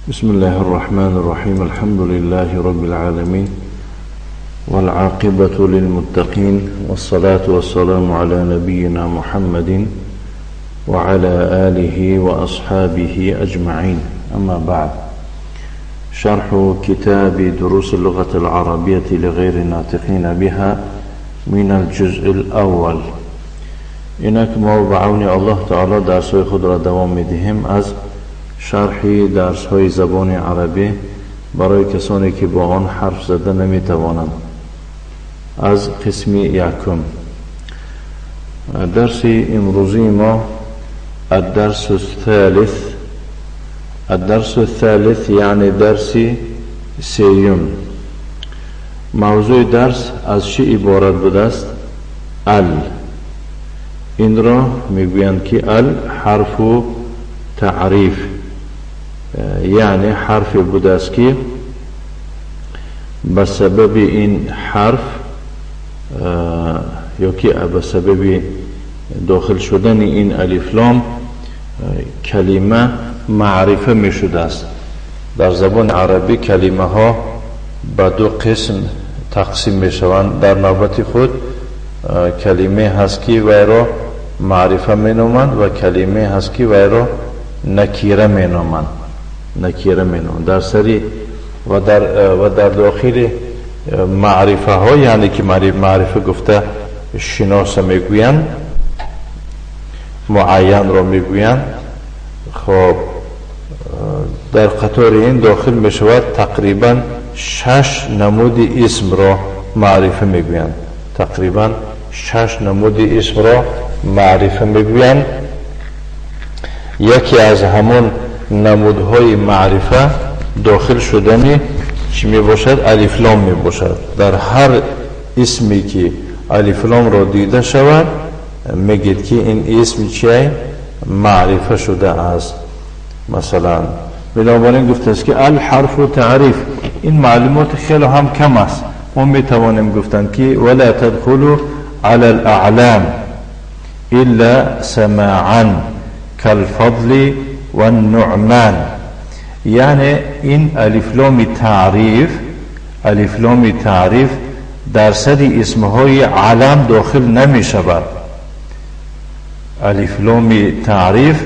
بسم الله الرحمن الرحيم، الحمد لله رب العالمين، والعاقبة للمتقين، والصلاة والسلام على نبينا محمد وعلى آله وأصحابه أجمعين. أما بعد، شرح كتاب دروس اللغة العربية لغير الناطقين بها من الجزء الأول. اینک ما به عون الله تعالی درس های خود را دوام میدهیم از شرح درس های زبان عربی برای کسانی که با آن حرف زده نمیتوانند، از قسم یکم. درس امروزی ما الدرس الثالث، الدرس الثالث یعنی درس سیوم. موضوع درس از چه عبارت بوده است؟ ال. این را میگویند که ال حرف تعریف، یعنی حرف بوده است که به سبب این حرف یا که به سبب داخل شدن این الف لام کلمه معرفه می شده است. در زبان عربی کلمه ها به دو قسم تقسیم می شوند. در نوبت خود کلمه هست که وی را معرفه می نامند و کلمه هست که وی را نکیره می نامند. نکیره می نامند. در سری و در داخل معرفه ها، یعنی که معرفه گفته شناس میگویند، معین را میگویند. خب، در قطار این داخل می شود تقریبا شش نمود اسم را معرفه میگویند. تقریبا شش نمود اسم را معرفه میگویند. یکی از همون نمودهای معرفه داخل شدن چی می باشد؟ الف لام می باشد. در هر اسمی که الف لام را دیده شود، میگید که این اسم چیه؟ معرفه شده است. مثلا بنابراین گفته است که الحرف تعریف. این معلومات خیلی هم کم است. ما می توانیم گفتن که ولا تدخل على الاعلام الا سماعا كالفضل والنعمان. یعنی این الف لام تعریف، الف لام تعریف در سر اسمهای علم داخل نمی شود. الف لام تعریف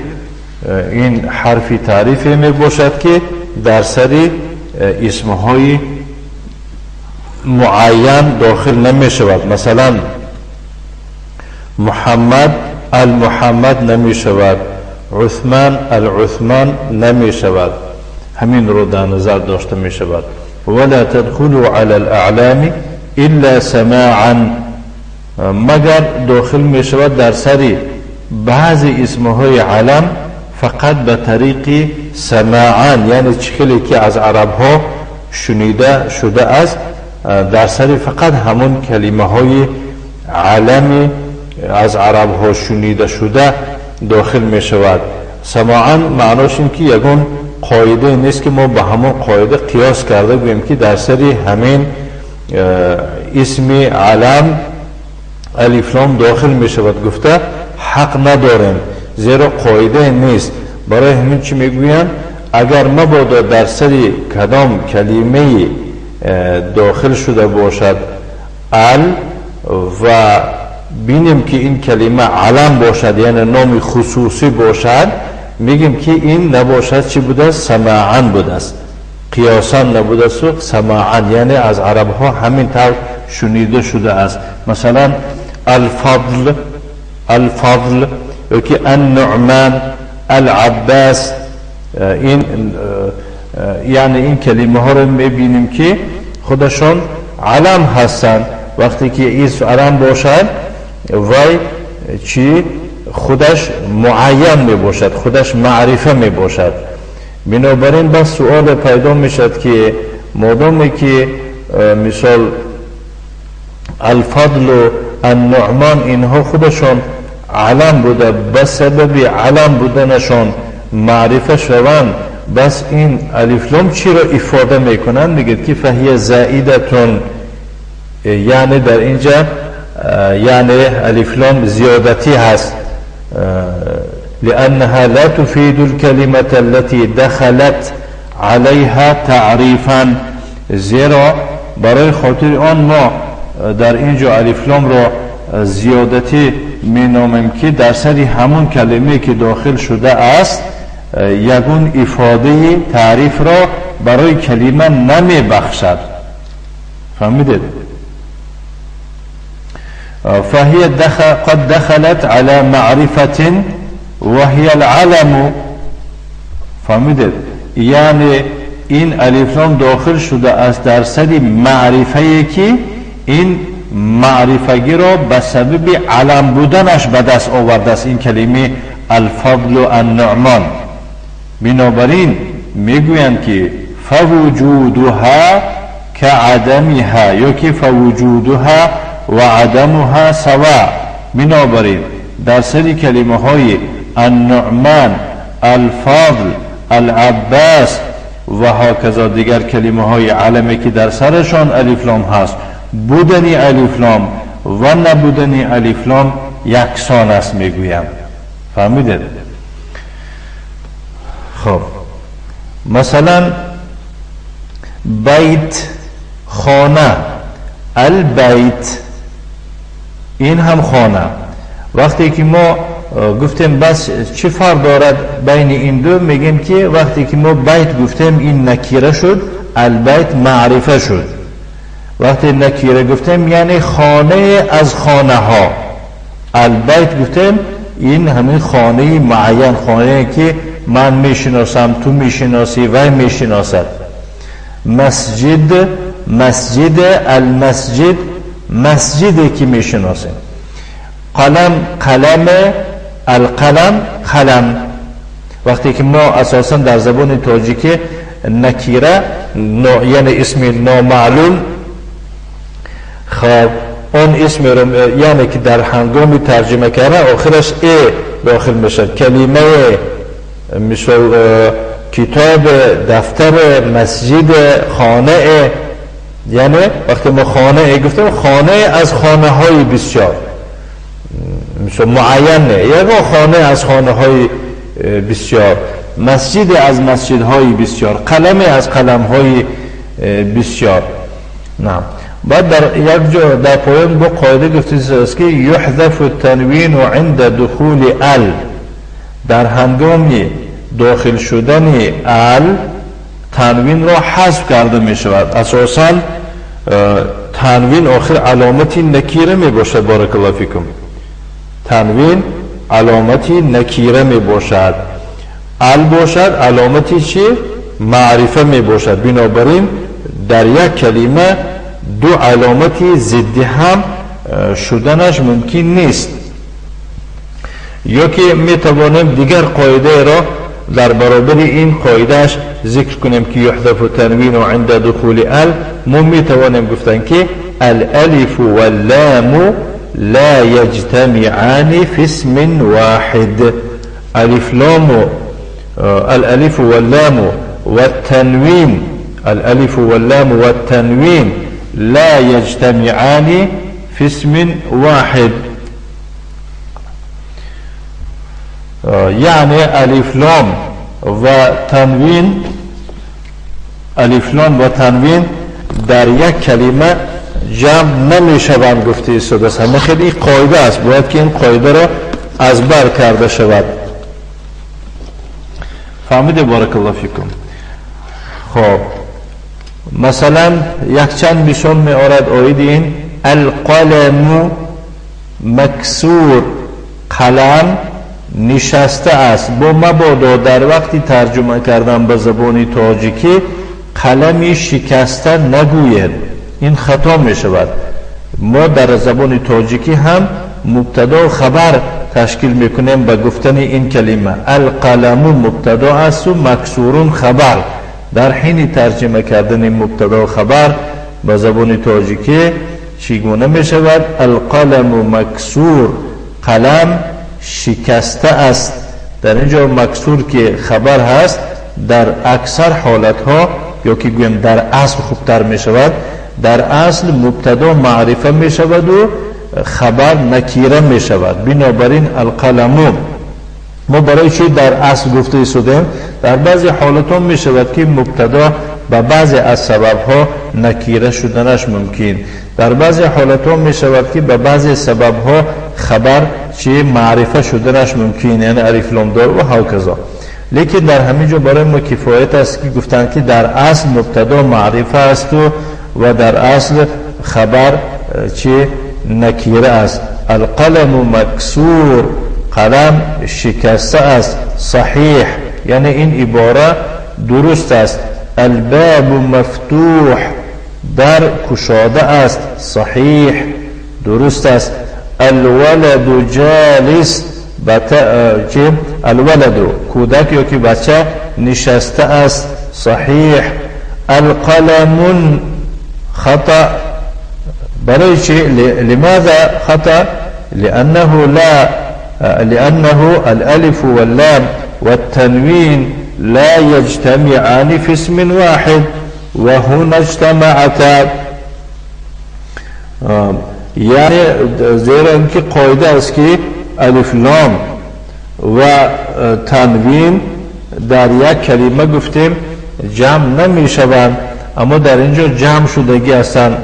این حرف تعریف می باشد که در سر اسمهای معین داخل نمی شود. مثلا محمد المحمد نمی شود، عثمان العثمان نمی شود. همین رو در نظر داشته می شود. ولا تدخلوا على الاعلام الا سماعا، مگر داخل می شود در سر بعضی اسمهای علم فقط به طریق سماعا، یعنی چخلی که از عرب ها شنیده شده است، در سر فقط همون کلمه های علم از عرب ها شنیده شده داخل می شود. سماعا معناش این که یگان قاعده نیست که ما به همون قاعده قیاس کرده گوییم که در سر همین اسم علم الف لام داخل می شود گفته حق نداریم، زیرا قاعده نیست. برای همین چی میگویند؟ اگر مبادا در سر کدام کلمه داخل شده باشد ال و بینیم که این کلمه علم باشد، یعنی نام خصوصی باشد، میگیم که این نباشد چی بوده است؟ سماعا بوده است، قیاسا نبوده است، سماعا، یعنی از عرب ها همین طور شنیده شده است. مثلا الفضل، الفضل یا که النعمان، العباس. این یعنی این کلمه ها رو میبینیم که خودشان علم هستند. وقتی که اسم علم باشد، وی چی؟ خودش معین می باشد، خودش معرفه می باشد. بنابراین بس سوال پیدا می شد که مادامی که مثال الفضل و النعمان اینها خودشان علم بوده، به سبب علم بودنشان معرفه شوند، بس این الف لام چی را افاده میکنند؟ میگه که فهی زائدة، یعنی در اینجا یعنی الف لام زیادتی هست، لأنها لا تفيد الكلمة التي دخلت علیها تعریفا. زیرا برای خاطر آن ما در اینجا الف لام را زیادتی می نامیم که در سر همون کلمه که داخل شده است یگون افاده تعریف را برای کلمه نمی بخشد. فهمیدید؟ فهي قد دخلت على معرفة وهي العلم. فهمیدید؟ یعنی این الف لام داخل شده است در سر معرفه که این معرفگی را به سبب علم بودنش به دست آورده است، این کلمه الفضل و النعمان. بنابراین میگویند که فوجودها كعدمها یا که فوجودها و عدمها سوا. بنابراین در سر کلمه های النعمان، الفضل، العباس و هکذا دیگر کلمه های علمه که در سرشان الف لام هست، بودنی الف لام و نبودنی الف لام یکسان است میگویم. فهمیدید؟ خب مثلا بیت، خانه، البیت، این هم خانه. وقتی که ما گفتیم بس چه فرق دارد بین این دو، میگیم که وقتی که ما بیت گفتیم این نکیره شد، البیت معرفه شد. وقتی نکیره گفتیم یعنی خانه از خانه ها، البیت گفتیم این همین خانه معین، خانه که من میشناسم، تو میشناسی و میشناسد. مسجد، مسجد، المسجد، مسجدی که میشناسیم. قلم، قلم، القلم، قلم. وقتی که ما اساسا در زبان تاجیکی نکیره یعنی اسم نامعلوم، خب آن اسم رو یعنی که در هنگام ترجمه کردن آخرش ای داخل میشه، کلمه مثل کتاب، دفتر، مسجد، خانه. یعنی وقتی ما خانه گفتیم خانه از خانه های بسیار، مثل معینه، یعنی خانه از خانه های بسیار، مسجد از مسجد های بسیار، قلم از قلم های بسیار. نه بعد در یک جا در پایان با قاعده گفته است که یحذف التنوین عند دخول ال، در هنگام داخل شدن ال تنوین را حذف کرده می شود. اساساً تنوین آخر علامتی نکیره می باشد. بارک الله فیکم. تنوین علامتی نکیره می باشد، ال باشد علامتی چی؟ معرفه می باشد. بنابراین در یک کلمه دو علامتی ضد هم شدنش ممکن نیست. یا که می توانیم دیگر قاعده را در برابر این قاعدهش ذکر کنیم که یحذف تنوین عند دخول ال. ما می توانیم گفتن که الالف واللام لا يجتمعان في اسم واحد. الف لام، الالف واللام والتنوين، الالف واللام والتنوين لا يجتمعان في اسم واحد. یعنی الف لام و تنوین، الف لام و تنوین در یک کلمه جمع نمی شوند گفته ایستاده است. همه خیلی قاعده است، باید که این قاعده را از بر کرده شود. فهمیده؟ بارک الله فیکم. خب مثلا یک چند مثال می آرد آید این القلم مکسور، قلم نشسته است. با مبادا در وقتی ترجمه کردن به زبان تاجیکی قلمی شکسته نگوید، این خطا می شود. ما در زبان تاجیکی هم مبتدا و خبر تشکیل میکنیم به گفتن این کلمه. القلم مبتدا است و مکسورون خبر. در حین ترجمه کردن مبتدا و خبر به زبان تاجیکی چگونه می شود؟ القلم مکسور، قلم شکسته است. در اینجا مکسور که خبر هست در اکثر حالتها یا که گویم در اصل خوبتر می شود، در اصل مبتدا معرفه می شود و خبر نکیره می شود. بنابراین القلم ما برای چی در اصل گفته شدیم؟ در بعضی حالت‌ها می شود که مبتدا به بعضی از سبب‌ها نکیره شدنش ممکن، در بعضی حالت‌ها می شود که به بعضی سبب‌ها خبر چی معرفه شدنش ممکن، یعنی الف لام دار و هکذا. لیکن در همین جا برای ما کفایت است که گفتند که در اصل مبتدا معرفه است و در اصل خبر چی نکیره است. القلم مکسور، قلم شکسته است، صحیح، یعنی این عباره درست است. الباب مفتوح، در کشاده است، صحیح، درست است. الولد جالس، چه؟ الولد کودک یا که بچه نشسته است، صحیح. القلم خطأ، برای چه؟ لماذا خطأ؟ لأنه لا، لأنه الألف واللام والتنوين لا يجتمعان في اسم واحد وهنا اجتمعتا. یعنی زیرا اینکه قاعده است که الف لام و تنوین در یک کلمه گفتیم جمع نمی شوند، اما در اینجا جمع شدگی هستند.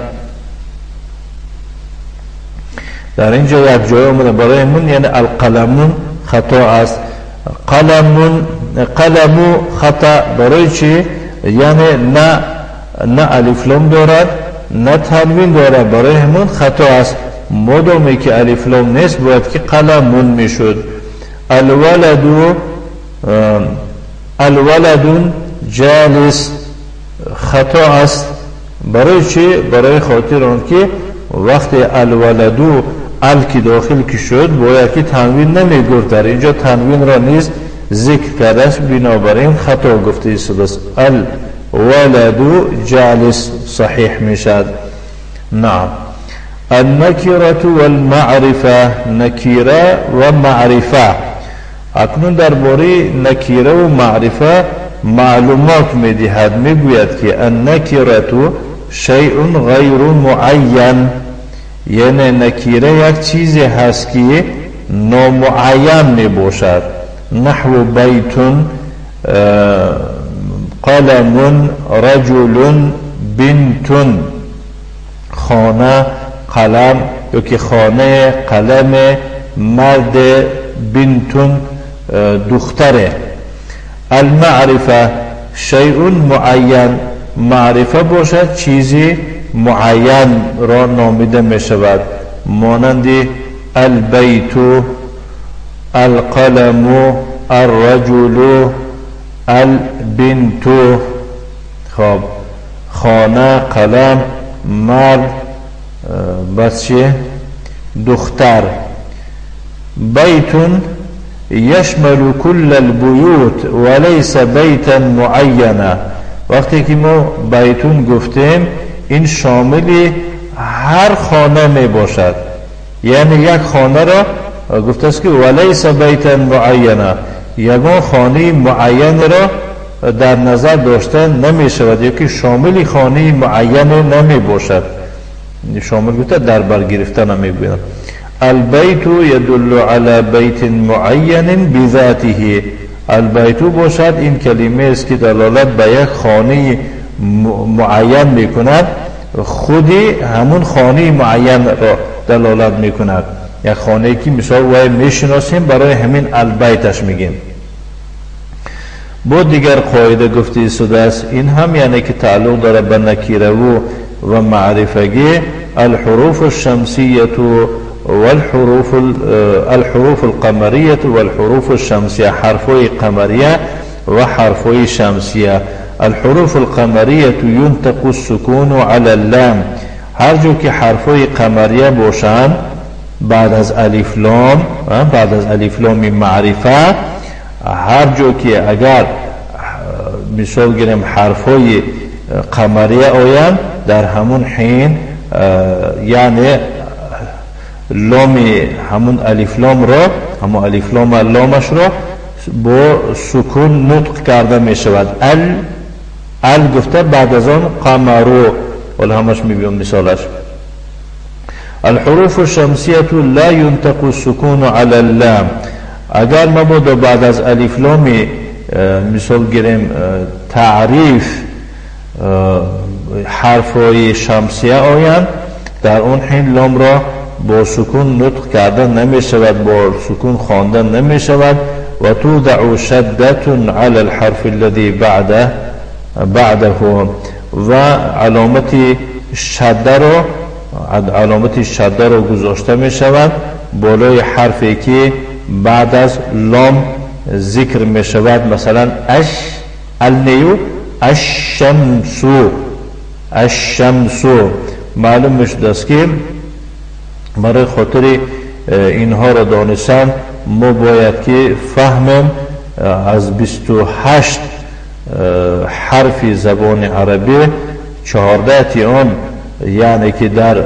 در اینجا یک جای آمده برای من، یعنی القلمون خطا است. قلمون، قلمو خطا برای چی؟ یعنی نه الف لام دارد نه تنوین دارد، برای همون خطا است. مادامی که الف لام نیست باید که قلمون میشد. الولد، الولد جالس خطا است. برای چی؟ برای خاطر آن که وقتی الولدو ال که داخل که شد باید که تنوین نمیگفت، در اینجا تنوین را نیز ذکر کرده است، بنابراین خطا گفته شده است. الولد جالس صحیح میشد. نعم. النکرة والمعرفة، نکیره و معرفه. اکنون درباره نکیره و معرفه معلومات میدهد. میگوید که النکرة شیء غیر معین، یعنی نکیره یک چیزی هست که نامعین میباشد. نحو بیت، قلم، رجل، بنت، خانه، قلم، یا که خانه، قلم، مرد، بنت، دختره. المعرفه شیء معین، معرفه باشد چیزی معین را نامیده می شود، مانند البیت، القلم، الرجل، البنت. خب خانه، قلم، مرد، بس چیه؟ دختر. بیت یشمل کل البیوت وليس بیتا معینا. وقتی که ما بیتون گفتیم این شامل هر خانه می باشد، یعنی یک خانه را گفته است که ولیس بیتا معینا، یگان خانه معین را در نظر داشته نمی شود، یکی شامل خانه معین نمی باشد. شامل گفته در بر گرفته نمی گویند. البیت یدل علی بیت معین بذاته. البیت باشد این کلمه است که دلالت به یک خانه معین میکند، خودی همون خانه معین را دلالت میکند. یک خانه که مثال وای میشناسیم برای همین البیتش میگیم. با دیگر قاعده گفته شده است، این هم یعنی که تعلق داره به نکیره و معرفگی. الحروف الشمسیه والحروف الحروف القمرية والحروف الشمسية، حرفي قمرية وحرفي شمسية. الحروف القمرية ينطق السكون على اللام. هر جو که حرفای قمریه باشند بعد از الف لام، بعد از الف لام معرفه، هر جو که اگر مثال گیریم حرفای قمریه آیند در همون حین، یعنی لام همون الف لام را، همون الف لام لامش را با سکون نطق کرده می شود. ال، ال گفته بعد از آن قمرو، ولی همش می بیام مثالش. الحروف الشمسية لا ينطق السكون على اللام. اگر مبادا بعد از الف لام مثال گیریم تعریف حرفهای شمسیه آیند، در اون حین لام را با سکون نطق کردن نمی شود، با سکون خواندن نمی شود. و توضع شدة علی الحرف الذي بعده و علامت شده را گذاشته می شود بالای حرفی که بعد از لام ذکر می شود. مثلا اش النیو الشمس الشمس. معلوم می شده است که برای خاطر اینها را دانستن ما باید که فهمیم از 28 حرف زبان عربی 14 تی آن یعنی که در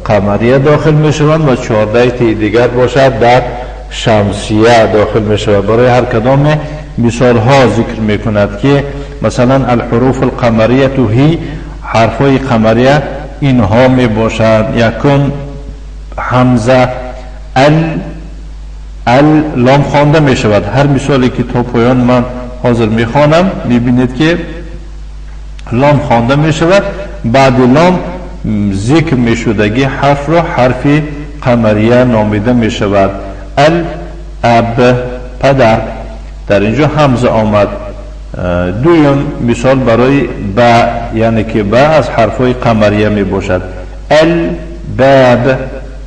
قمریه داخل می شوند و 14 تی دیگر باشد در شمسیه داخل می شود. برای هر کدام مثال ها ذکر می کند که مثلا الحروف القمریه هی، حرف های قمریه اینها می باشند. یکم همزه، ال، ال لام خوانده می شود. هر مثالی که تا پایان من حاضر می خوانم می بینید که لام خوانده می شود. بعد لام ذکر می شدگی حرف را حرف قمریه نامیده می شود. الأب، پدر، در اینجا همزه آمد. دویم مثال برای با، یعنی که با از حرفهای قمریه می باشد. الباب،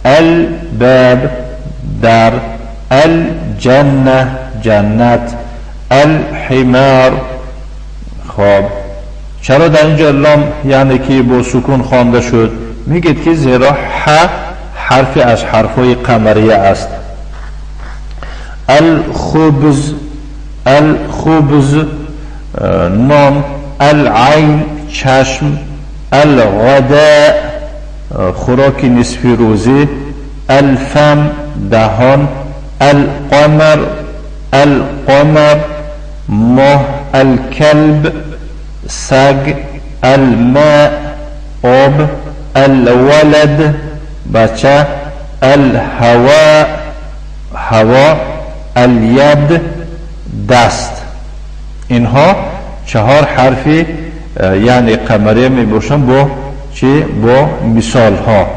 الباب، در. الجنة، جنت. الحمار. خب چرا در اینجا لام یعنی که با سکون خوانده شد؟ میگید که زیرا ح حرف از حرفهای قمریه است. الخبز، الخبز، نان. العین، چشم. الغداء، خوراک نصف روزی. الفم، دهان. القمر، القمر، ماه. الكلب، سگ. الماء، آب. الولد، بچه. الهواء، هوا. الید، دست. اینها چهار حرفی یعنی قمریه می باشن با چی؟ با مثال ها.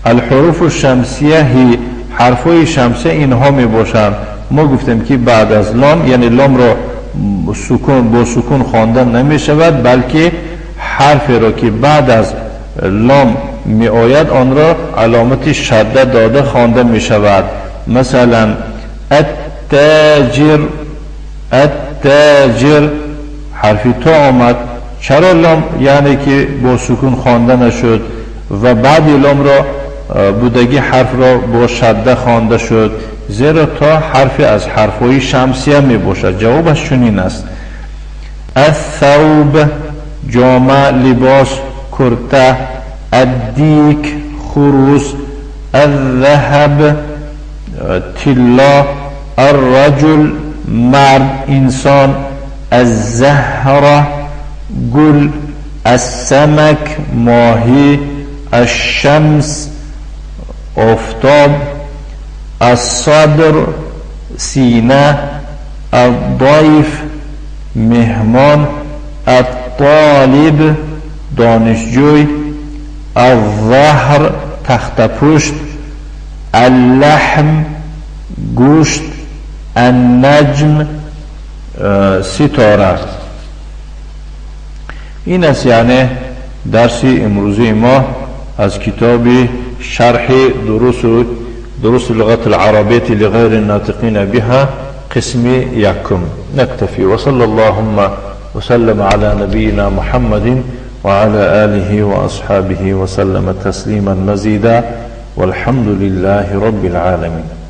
الحروف الشمسیه هی، حرفای شمسیه اینها می باشن. ما گفتیم که بعد از لام، یعنی لام را با سکون خواندن نمی شود، بلکه حرف را که بعد از لام می آید آن را علامت شده داده خوانده می شود. مثلا التاجر، التاجر، حرفی تا آمد. چرا لام یعنی که با سکون خوانده نشد و بعد لام را بودگی حرف را با شده خوانده شد؟ زیرا تا حرفی از حرفهای شمسیه می باشد. جوابش چنین است. الثوب، جامه، لباس، کرته. الدیک، خروس. الذهب، طلا. الرجل، مرد، انسان. الزهره، گل. السمک، ماهی. الشمس، آفتاب. الصدر، سینه. الضیف، مهمان. الطالب، دانشجوی. الظهر، تخته پشت. اللحم، گوشت. النجم، ستاره. این است یعنی درس امروزی ما از کتاب شرح دروس اللغة العربية لغير الناطقين بها، قسم یکم. نكتفي وصلى اللهم وسلم على نبينا محمد وعلى آله وأصحابه وسلم تسليما مزيدا والحمد لله رب العالمين.